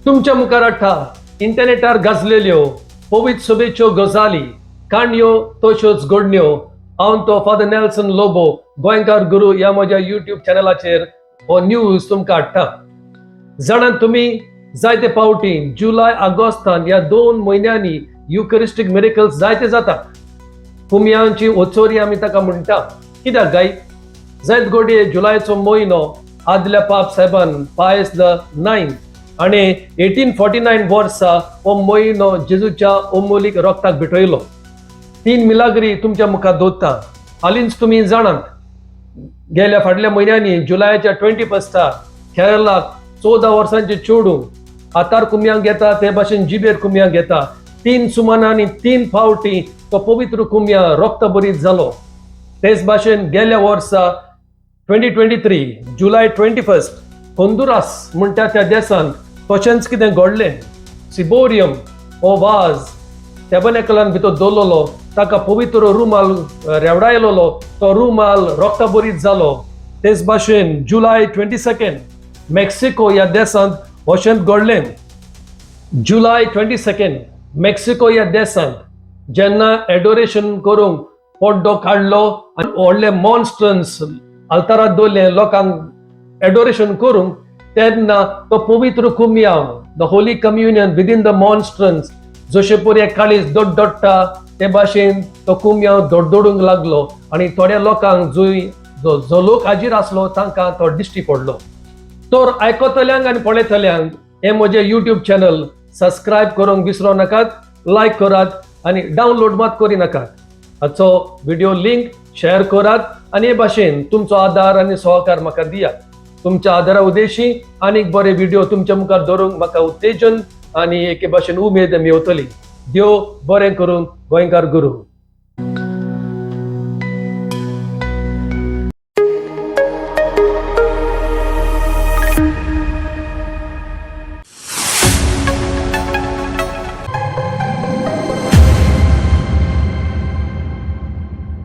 तुमच्या मुखार हाडटा इंटरनेटार गाजलेल्यो पवित्र सभेच्यो गजाली, काणयो तश्योच घडण्यो. हांव तो फादर नेल्सन लोबो, गोंयकार गुरू ह्या म्हज्या युट्यूब चॅनलाचेर हो न्यूज तुमकां हाडटा. जाणात तुमी, जायते फावटी जुलय ऑगस्टान ह्या 2 म्हयन्यांनी युकरिस्टीक मिरेकल्स जायते जातात. कुमयांची ओचोरी आमी ताका म्हणटा. कित्याक गाय जायत घडये जुलयचो म्हयनो आदल्या पाप साहेबान पायस the ninth आनी 1849 वर्सा हो म्हयनो जेजूच्या अमोलीक रोगताक भेटयलो. 3 मिलाग्री तुमच्या मुखार दवरता. हालींच तुमी जाणात, गेल्या फाटल्या म्हयन्यांनी जुलयाच्या 21 केरळाक 14 वर्सांचे चेडूं हातार कुमयांक घेता ते भाशेन जिबेर कुमयांक घेता. 3 सुमानांनी 3 फावटी तो पवित्र कुमया रक्तबरीत जालो. तेच भाशेन गेल्या वर्सा 2023 जुलय 21 होंदुरास म्हणटा त्या देशांत तशेंच कितें घडलें. सिबोरियम हो वाज टॅबनेकलान भितर दवरलेलो, ताका पवित्र रुमाल रेवडायलेलो, तो रुमाल रक्तबरीत जालो. तेच भाशेन जुलय 22 मेक्सिको ह्या देशांत अशेंच घडलें. जुलय 22 मेक्सिको ह्या देशांत जेन्ना एडोरेशन करूंक पड्डो काडलो आनी व्हडले मॉन्स्ट्रन्स अल्तारात दवरले लोकांक एडोरेशन करूंक, तेन्ना तो पवित्र कुमयांव, the holy communion within the monstrance, जशे परी एक काळीज दोडटा ते भाशेन तो कुमयांव दोडदोडूंक लागलो आनी थोड्या लोकांक जुय जो जो लोक हाजीर आसलो तांकां तो दिश्टी पडलो. तर आयकतल्यांक आनी पळयतल्यांक हें म्हजें युट्यूब चॅनल सबस्क्रायब करूंक विसरो नाकात, लायक करात आनी डावनलोड मात करी नाकात. हाचो व्हिडिओ लिंक शेअर करात आनी हे भाशेन तुमचो आदार आनी सहकार म्हाका दियात. तुमच्या आदारा उद्देशी आनीक बरे व्हिडिओ तुमच्या मुखार दवरूंक म्हाका उत्तेजन आनी एके भाशेन उमेद मेवतली. देव बरें करूं. गोंयकार गुरू.